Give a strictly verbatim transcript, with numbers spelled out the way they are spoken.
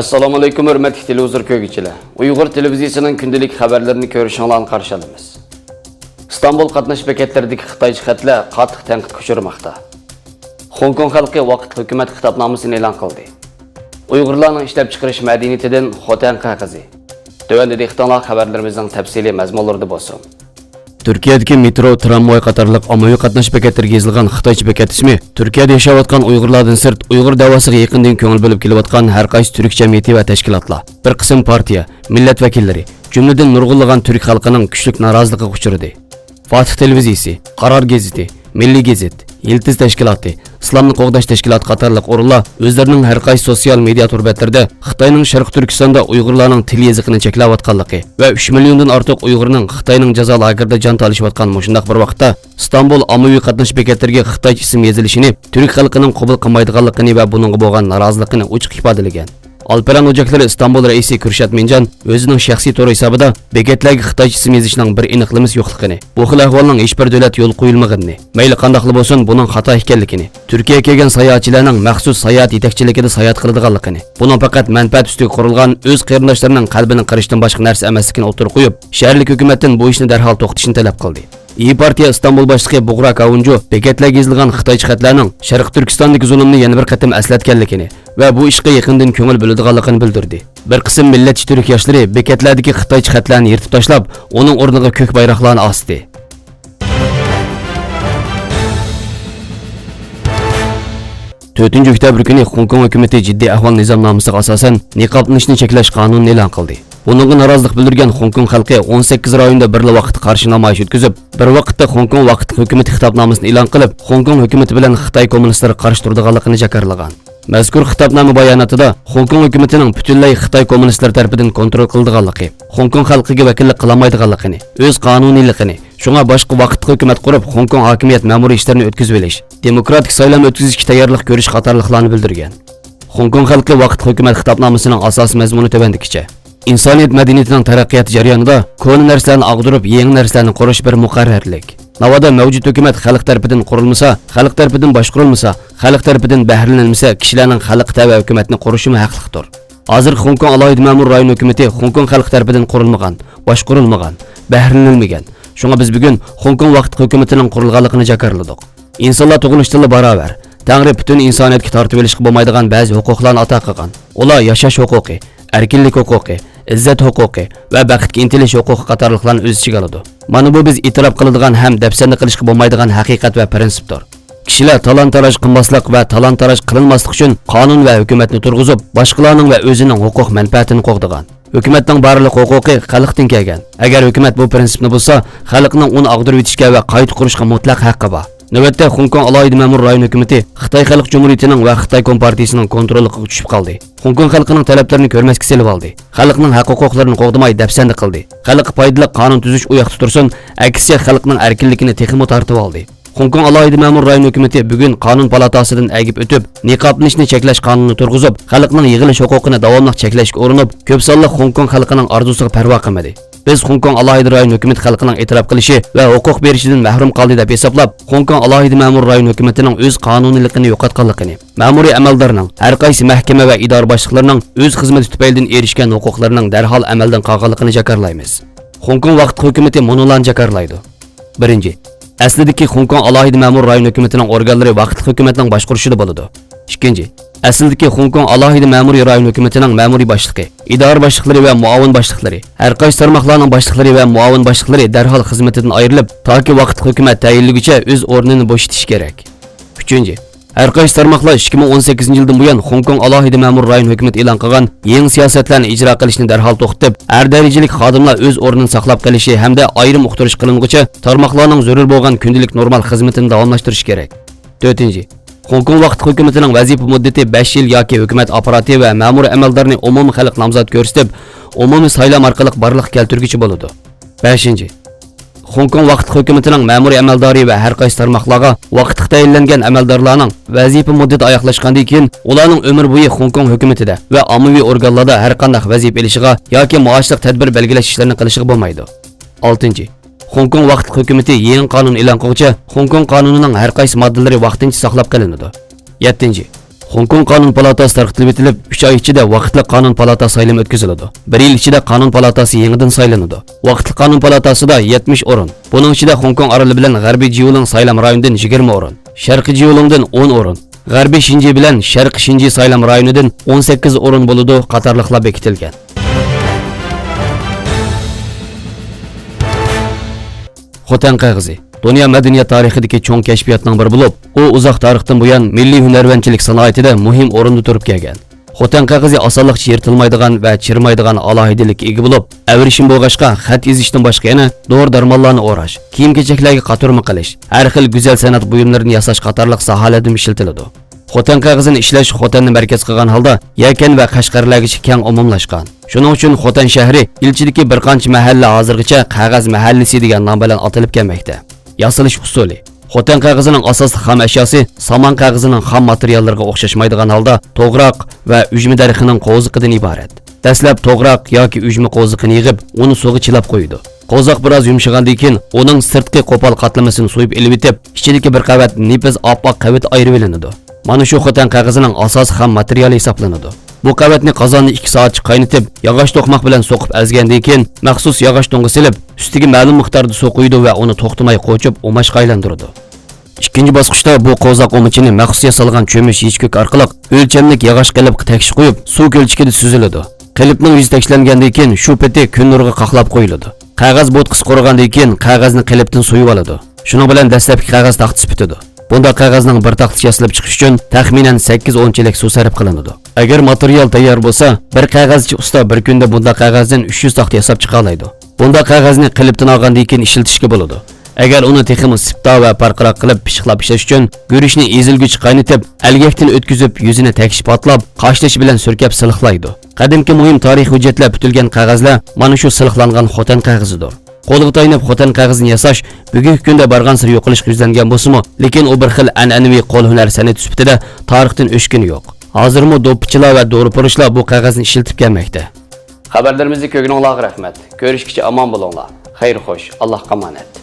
ئەسسالامۇئەلەيكۇم، ھۆرمەتلىك تېلېۋىزور كۆرگۈچىلەر. ئۇيغۇر تېلېۋىزىيىسىنىڭ كۈندىلىك خەۋەرلىرىنى كۆرۈشۈڭلارنى قارشى ئالىمىز. ئىستانبۇل قاتناش بېكەتلىرىدىكى خىتايچە خەتلەر قاتتىق تەنقىدكە ئۇچرىماقتا. خوڭكوڭ خەلقى ۋاقىتلىق ھۆكۈمەت خىتابنامىسىنى ئېلان قىلدى. ئۇيغۇرلارنىڭ ئىشلەپچىقىرىش مەدەنىيىتىدىن خوتەن قەغىزى. تۆۋەندە دىققىتىڭلار خەۋەرلىرىمىزنىڭ تەپسىلىي مەزمۇنلىرىدا بولسۇن. تۈركىيەدىكى مېترو، ترامۋاي قاتارلىق ئاممىۋى قاتناش بېكەتلىرىگە يېزىلغان خىتايچە بېكەت ئىسمى تۈركىيەدە ياشاۋاتقان ئۇيغۇرلاردىن سىرت، ئۇيغۇر دەۋاسىغا يېقىندىن كۆڭۈل بۆلۈپ كېلىۋاتقان ھەر قايسى تۈرك جەمئىيىتى ۋە تەشكىلاتلار، بىر قىسىم پارتىيە، مىللەت ۋەكىللىرى، جۈملىدىن نۇرغۇنلىغان تۈرك خەلقىنىڭ كۈچلۈك نارازىلىقىغا ئۇچرىدى. فاتىھ تېلېۋىزىيىسى، قارار گېزىتى، مىللىي گېزىت، يىلتىز تەشكىلاتى، ئىسلامنى قوغداش تەشكىلاتى قاتارلىق ئورۇنلار ئۆزلىرىنىڭ ھەر قايسى سوتسىيال مېدىيا تور بەتلىرىدە خىتاينىڭ شەرقىي تۈركىستاندا ئۇيغۇرلارنىڭ تىل يېزىقىنى چەكلەۋاتقانلىقى ۋە ئۈچ مىليوندىن ئارتۇق ئۇيغۇرنىڭ خىتاينىڭ جازا لاگېرىدا جان تالىشىۋاتقان مۇشۇنداق بىر ۋاقىتتا، ئىستانبۇل ئاممىۋى قاتناش بېكەتلىرىگە خىتايچە ئىسىم يېزىلىشىنى تۈرك خەلقىنىڭ قوبۇل قىلمايدىغانلىقىنى ۋە بۇنىڭغا بولغان نارازىلىقىنى ئوچۇق ئىپادىلىگەن. ئالپەرەن ئوچاقلىرى ئىستانبۇل رەئىسى كۈرشات مىنجان ئۆزىنىڭ شەخسىي تور ھېسابىدا بېكەتلەرگە خىتايچە ئىسىم يېزىشنىڭ بىر ئېنىقلىمىسى يوقلۇقىنى، بۇ خىل ئەھۋالنىڭ ھېچبىر دۆلەتتە يول قويۇلمىغىنىنى، مەيلى قانداقلا بولسۇن، بۇنىڭ خاتا ئىكەنلىكىنى، تۈركىيەگە كەلگەن ساياھەتچىلەرنىڭ مەخسۇس ساياھەت يېتەكچىلىكىدە ساياھەت قىلىدىغانلىقىنى، بۇنىڭ پەقەت مەنپەئەت ئۈستىگە قۇرۇلغان، ئۆز قېرىنداشلىرىنىڭ قەلبىنى قىرىشتىن باشقا نەرسە ئەمەسلىكىنى ئوتتۇرىغا قويۇپ، شەھەرلىك ھۆكۈمەتتىن بۇ ئىشنى دەرھال توختىتىشنى تەلەپ قىلدى. ئىيى پارتىيە ئىستانبۇل باشلىقى بۇغرا كاۋۇنجۇ بېكەتلەرگە يېزىلغان خىتايچە خەتلەرنىڭ شەرقىي تۈركىستاندىكى زۇلۇمنى يەنە بىر قېتىم ئەسلەتكەنلىكىنى ۋە بۇ ئىشقا يېقىندىن كۆڭۈل بۆلىدىغانلىقىنى بىلدۈردى. بىر قىسىم مىللەتچى تۈرك ياشلىرى بېكەتلەردىكى خىتايچە خەتلەرنى يىرتىپ تاشلاپ، ئۇنىڭ ئورنىغا كۆك بايراقلارنى ئاستى. تۆتىنچى ئۆكتەبىر كۈنى خوڭكوڭ ھۆكۈمىتى جىددىي ئەھۋال نىزامنامىسىغا ئاساسەن نىقابلىنىشنى چەكلەش قانۇنىنى ئېلان قىلدى. بۇنىڭغا نارازىلىق بىلدۈرگەن خوڭكوڭ خەلقى ئون سەككىز رايوندا بىرلا ۋاقىتتا قارشى نامايىش ئۆتكۈزۈپ، بىر ۋاقىتتا خوڭكوڭ ۋاقىتلىق ھۆكۈمىتى خىتابنامىسىنى ئېلان قىلىپ، خوڭكوڭ ھۆكۈمىتى بىلەن خىتاي كوممۇنىستلىرىغا قارشى تۇرىدىغانلىقىنى جاكارلىغان. مەزكۇر خىتابنامە باياناتىدا خوڭكوڭ ھۆكۈمىتىنىڭ پۈتۈنلەي خىتاي كوممۇنىستلىرى تەرىپىدىن كونترول قىلىدىغانلىقى، خوڭكوڭ خەلقىگە ۋەكىللىك قىلالمايدىغانلىقىنى، ئۆز قانۇنىيلىقىنى، شۇڭا باشقا ۋاقىتلىق ھۆكۈمەت قۇرۇپ، خوڭكوڭ ھاكىمىيەت مەمۇرىي ئىشلىرىنى ئۆتكۈزۈۋېلىش، دېموكراتىك سايلام ئۆتكۈزۈشكە تەييارلىق كۆرۈش قاتارلىقلارنى بىلدۈرگەن. خوڭكوڭ خەلقى ۋاقىتلىق ھۆكۈمەت خىتابنامىسىنىڭ ئاساسىي مەزمۇنى تۆۋەندىكىچە. ئىنسانىيەت مەدەنىيىتىنىڭ تەرەققىياتى جەريانىدا كونا نەرسىلەرنى ئاغدۇرۇپ، يېڭى نەرسىلەرنى قۇرۇش بىر مۇقەررەرلىك. ناۋادا مەۋجۇت ھۆكۈمەت خەلق تەرىپىدىن قۇرۇلمىسا، خەلق تەرىپىدىن باشقۇرۇلمىسا، خەلق تەرىپىدىن بەھرىلىنىلمىسە، كىشىلەرنىڭ خەلققە تەۋە ھۆكۈمەتنى قۇرۇشىمۇ ھەقلىقتۇر. ھازىر خوڭكوڭ ئالاھىدە مەمۇر رايون ھۆكۈمىتى خوڭكوڭ خەلقى تەرىپىدىن قۇرۇلمىغان، باشقۇرۇلمىغان، بەھرىلىنىلمىگەن. شۇڭا بىز بۈگۈن خوڭكوڭ ۋاقىتلىق ھۆكۈمىتىنىڭ قۇرۇلغانلىقىنى جاكارلىدۇق. ئىنسانلار تۇغۇلۇشتىنلا باراۋەر، تەڭرى پۈتۈن ئىنسانىيەتكە تارتىۋېلىشقا بولمايدىغان بەزى ھوقۇقلارنى ئاتا قىلغان. ئۇلار ياشاش ھوقۇقى، ئەركىنلىك ھوقۇقى، ئىززەت ھوقۇقى ۋە بەختكە ئىنتىلىش ھوقۇقى قاتارلىقلارنى ئۆز ئىچىگە ئالىدۇ. مانا بۇ بىز ئېتىراپ قىلىدىغان ھەم دەپسەندە قىلىشقا بولمايدىغان ھەقىقەت ۋە پىرىنسىپتۇر. كىشىلەر تالان-تاراج قىلماسلىق ۋە تالان-تاراج قىلىنماسلىق ئۈچۈن قانۇن ۋە ھۆكۈمەتنى تۇرغۇزۇپ، باشقىلارنىڭ ۋە ئۆزىنىڭ ھوقۇق مەنپەئەتىنى قوغدىغان. ھۆكۈمەتنىڭ بارلىق ھوقۇقى خەلقتىن كەلگەن. ئەگەر ھۆكۈمەت بۇ پىرىنسىپنى بۇزسا، خەلقنىڭ ئۇنى ئاغدۇرۇۋېتىشكە ۋە قايتا قۇرۇشقا مۇتلەق ھەققى بار. نۆۋەتتە، خوڭكوڭ ئالاھىدە مەمۇر رايون ھۆكۈمىتى خىتاي خەلق جۇمھۇرىيىتىنىڭ ۋە خىتاي كومپارتىيىسىنىڭ كونتروللۇقىغا چۈشۈپ قالدى. خوڭكوڭ خەلقىنىڭ تەلەپلىرىنى كۆرمەسكە سېلىۋالدى. خەلقنىڭ ھەق-ھوقۇقلىرىنى قوغدىماي، دەپسەندە قىلدى. خەلققە پايدىلىق قانۇن تۈزۈش ئۇ ياقتا تۇرسۇن، ئەكسىچە خەلقنىڭ ئەركىنلىكىنى تېخىمۇ تارتىۋالدى. خوڭكوڭ ئالاھىدە مەمۇر رايون ھۆكۈمىتى بۈگۈن قانۇن پالاتاسىدىن ئەگىپ ئۆتۈپ، نىقابلىنىشنى چەكلەش قانۇنىنى تۇرغۇزۇپ، خەلقنىڭ يىغىلىش ھوقۇقىنى داۋاملىق چەكلەشكە ئۇرۇنۇپ، كۆپ سانلىق خوڭكوڭ خەلقىنىڭ ئارزۇسىغا پەرۋا قىلمىدى. بىز خوڭكوڭ ئالاھىدە رايون ھۆكۈمىتى خەلقنىڭ ئېتىراپ قىلىشى ۋە ھوقۇق بېرىشىدىن مەھرۇم قالدى دەپ ھېسابلاپ، خوڭكوڭ ئالاھىدە مەمۇر رايون ھۆكۈمىتىنىڭ ئۆز قانۇنىيلىقىنى يوقاتقانلىقىنى، مەمۇرىي ئەمەلدارنىڭ، ھەر قايسى مەھكىمە ۋە ئىدارە باشلىقلىرىنىڭ ئۆز خىزمىتى تۈپەيلىدىن ئېرىشكەن ھوقۇقلىرىنىڭ دەرھال ئەمەلدىن قالغانلىقىنى جاكارلايمىز. خوڭكوڭ ۋاقىتلىق ھۆكۈمىتى مۇنۇلارنى جاكارلايدۇ. بىرىنچى، ئەسلىدىكى خوڭكوڭ ئالاھىدە مەمۇرىي رايون ھۆكۈمىتىنىڭ ئورگانلىرى ۋاقىتلىق ھۆكۈمەتنىڭ باشقۇرۇشىدا بولىدۇ. ئىككىنچى، ئەسلىدىكى خوڭكوڭ ئالاھىدە مەمۇرىي رايون ھۆكۈمىتىنىڭ مەمۇرىي باشلىقى، ئىدارە باشلىقلىرى ۋە مۇئاۋىن باشلىقلىرى، ھەر قايسى تارماقلارنىڭ باشلىقلىرى ۋە مۇئاۋىن باشلىقلىرى دەرھال خىزمىتىدىن ئايرىلىپ، تاكى ۋاقىتلىق ھۆكۈمەت تەيىنلىگۈچە ئۆز ئورنىنى بوشىتىشى كېرەك. ئۈچىنچى، ھەر قايسى تارماقلار ئىككى مىڭ ئون سەككىزىنچى يىلدىن بۇيان خوڭكوڭ ئالاھىدە مەمۇرىي رايون ھۆكۈمىتى ئېلان قىلغان يېڭى سىياسەتلەرنى ئىجرا قىلىشنى دەرھال توختىتىپ، ھەر دەرىجىلىك خادىملار ئۆز ئورنىنى ساقلاپ قېلىشى ھەمدە ئايرىم ئۇقتۇرۇش قىلىنغۇچە تارماقلارنىڭ زۆرۈر بولغان كۈندىلىك نورمال خىزمىتىنى داۋاملاشتۇرۇشى كېرەك. تۆتىنچى، خوڭكوڭ ۋاقىتلىق ھۆكۈمىتىنىڭ ۋەزىپە مۇددىتى بەش يىل ياكى ھۆكۈمەت ئاپپاراتى ۋە مەمۇرىي ئەمەلدارنى ئومۇمىي خەلق نامزات كۆرسىتىپ، ئومۇمىي سايلام ئارقىلىق بارلىققا كەلتۈرگۈچى بولىدۇ. بەشىنچى، خوڭكوڭ ۋاقىتلىق ھۆكۈمىتىنىڭ مەمۇرىي ئەمەلدارى ۋە ھەر قايسى تارماقلارغا ۋاقىتلىق تەيىنلەنگەن ئەمەلدارلارنىڭ ۋەزىپە مۇددىتى ئاياغلاشقاندىن كېيىن، ئۇلارنىڭ ئۆمۈر بويى خوڭكوڭ ھۆكۈمىتىدە ۋە ئاممىۋى ئورگانلاردا ھەر قانداق ۋەزىپە ئېلىشىغا ياكى مائاشلىق تەدبىر بەلگىلەش ئىشلىرىنى قىلىشىغا بولمايدۇ. ئالتىنچى، خوڭكوڭ ۋاقىتلىق ھۆكۈمىتى يېڭى قانۇن ئېلان قىلغۇچە، خوڭكوڭ قانۇنىنىڭ ھەر قايسى ماددىلىرى ۋاقتىنچە ساقلاپ قېلىنىدۇ. يەتتىنچى، خوڭكوڭ قانۇن پالاتاسى تارقىتىلىۋېتىلىپ، ئۈچ ئاي ئىچىدە ۋاقىتلىق قانۇن پالاتا سايلىمى ئۆتكۈزۈلىدۇ. بىر يىل ئىچىدە قانۇن پالاتاسى يېڭىدىن سايلىنىدۇ. ۋاقىتلىق قانۇن پالاتاسىدا يەتمىش ئورۇن، بۇنىڭ ئىچىدە خوڭكوڭ ئارىلى بىلەن غەربىي جيۇلىڭ سايلام رايونىدىن يىگىرمە ئورۇن، شەرقىي جيۇلىڭدىن ئون ئورۇن، غەربىي شىنجى بىلەن شەرقىي شىنجى سايلام رايونىدىن ئون سەككىز ئورۇن بولىدۇ قاتارلىقلار بېكىتىلگەن. خوتەن قەغىزى دۇنيا مەدەنىيەت تارىخىدىكى چوڭ كەشپىياتنىڭ بىرى بولۇپ، ئۇ ئۇزاق تارىختىن بۇيان مىللىي ھۈنەرۋەنچىلىك سانائىتىدە مۇھىم ئورۇندا تۇرۇپ كەلگەن. خوتەن قەغىزى ئاسانلىقچە يىرتىلمايدىغان ۋە چىرىمايدىغان ئالاھىدىلىككە ئىگە بولۇپ، ئەۋرىشىم بولغاچقا، خەت يېزىشتىن باشقا يەنە دورا-دەرمانلارنى ئوراش، كىيىم-كېچەكلەرگە قاتۇرما قىلىش، ھەر خىل گۈزەل سەنئەت بۇيۇملىرىنى ياساش قاتارلىق ساھەلەردىمۇ ئىشلىتىلىدۇ. خوتەن قەغىزىنى ئىشلەش خوتەننى مەركەز قىلغان ھالدا يەكەن ۋە قەشقەرلەرگىچە كەڭ ئومۇملاشقان. شۇنىڭ ئۈچۈن خوتەن شەھىرى ئىلچىدىكى بىر قانچە مەھەللە ھازىرغىچە قەغەز مەھەللىسى دېگەن نام بىلەن ئاتىلىپ كەلمەكتە. ياسىلىش ئۇسۇلى. خوتەن قەغىزىنىڭ ئاساسلىق خام ئەشياسى سامان قەغىزىنىڭ خام ماتېرىياللىرىغا ئوخشاشمايدىغان ھالدا توغراق ۋە ئۈجمە دەرىخىنىڭ قوۋزىقىدىن ئىبارەت. دەسلەپ توغراق ياكى ئۈجمە قوۋزىقىنى يىغىپ، ئۇنى سۇغا چىلاپ قويىدۇ. قوۋزاق بىراز يۇمشىغاندىن كېيىن، ئۇنىڭ سىرتقى قوپال قاتلىمىسىنى سويۇپ ئېلىۋېتىپ، ئىچىدىكى بىر قەۋەت نېپىز ئاپئاق قەۋىتى ئايرىۋېلىنىدۇ. مانا شۇ خوتەن قەغىزىنىڭ ئاساسىي خام ماتېرىيالى ھېسابلىنىدۇ. بۇ قەۋەتنى قازاندا ئىككى سائەتچە قاينىتىپ، ياغاچ توقماق بىلەن سوقۇپ ئەزگەندىن كېيىن، مەخسۇس ياغاچ تۇڭغا سېلىپ، ئۈستىگە مەلۇم مىقداردا سۇ قۇيىدۇ ۋە ئۇنى توختىماي قوچۇپ، ئۇماچقا ئايلاندۇرىدۇ. ئىككىنچى باسقۇچتا بۇ قوۋزاق ئۇمىچىنى مەخسۇس ياسالغان چۆمۈچ يىچكۆك ئارقىلىق ئۆلچەملىك ياغاچ قېلىپقا تەكشى قويۇپ، سۇ كۆلچىكىدە سۈزۈلىدۇ. قېلىپنىڭ يۈزى تەكشىلەنگەندىن كېيىن، شۇ پېتى كۈن نۇرىغا قاقلاپ قويۇلىدۇ. قەغەز بوتقىسى قۇرۇغاندىن كېيىن، قەغەزنى قېلىپتىن سويۇۋالىدۇ. شۇنىڭ بىلەن دەسلەپكى قەغەز تاختىسى پۈتىدۇ. بۇنداق قەغەزنىڭ بىر تاختىسى ياسىلىپ چىقىش ئۈچۈن تەخمىنەن سەككىز ئون چېلەك سۇ سەرپ قىلىنىدۇ. ئەگەر ماتېرىيال تەييار بولسا، بىر قەغەزچى ئۇستا بىر كۈندە بۇنداق قەغەزدىن ئۈچ يۈز تاختا ياساپ چىقالايدۇ. بۇنداق قەغەزنى قېلىپتىن ئالغاندىن كېيىن ئىشلىتىشكە بولىدۇ. ئەگەر ئۇنى تېخىمۇ سىپتا ۋە پارقىراق قىلىپ پىششىقلاپ ئىشلەش ئۈچۈن، گۈرۈچنى ئېزىلگۈچە قاينىتىپ، ئەلگەكتىن ئۆتكۈزۈپ، يۈزىنى تەكشى پاتلاپ، قاشتېشى بىلەن سۈركەپ سىلىقلايدۇ. قەدىمكى مۇھىم تارىخىي ھۆججەتلەر پۈتۈلگەن قەغەزلەر مانا شۇ سىلىقلانغان خوتەن قەغىزىدۇر. قولغا تايىنىپ خوتەن قەغىزىنى ياساش بۈگۈنكى كۈندە بارغانسېرى يوقىلىشقا يۈزلەنگەن بولسىمۇ، لېكىن ئۇ بىر خىل ئەنئەنىۋى قول ھۈنەر سەنئىتى سۈپىتىدە تارىختىن ئۆچكىنى يوق. ھازىرمۇ دوپپىچىلار ۋە دورىپۇرۇشلار بۇ قەغەزنى ئىشلىتىپ كەلمەكتە. خەۋەرلىرىمىزنى كۆرگىنىڭلارغا رەھمەت. كۆرۈشكىچە ئامان بولۇڭلار. خەير خوش. ئاللاھقا ئامانەت.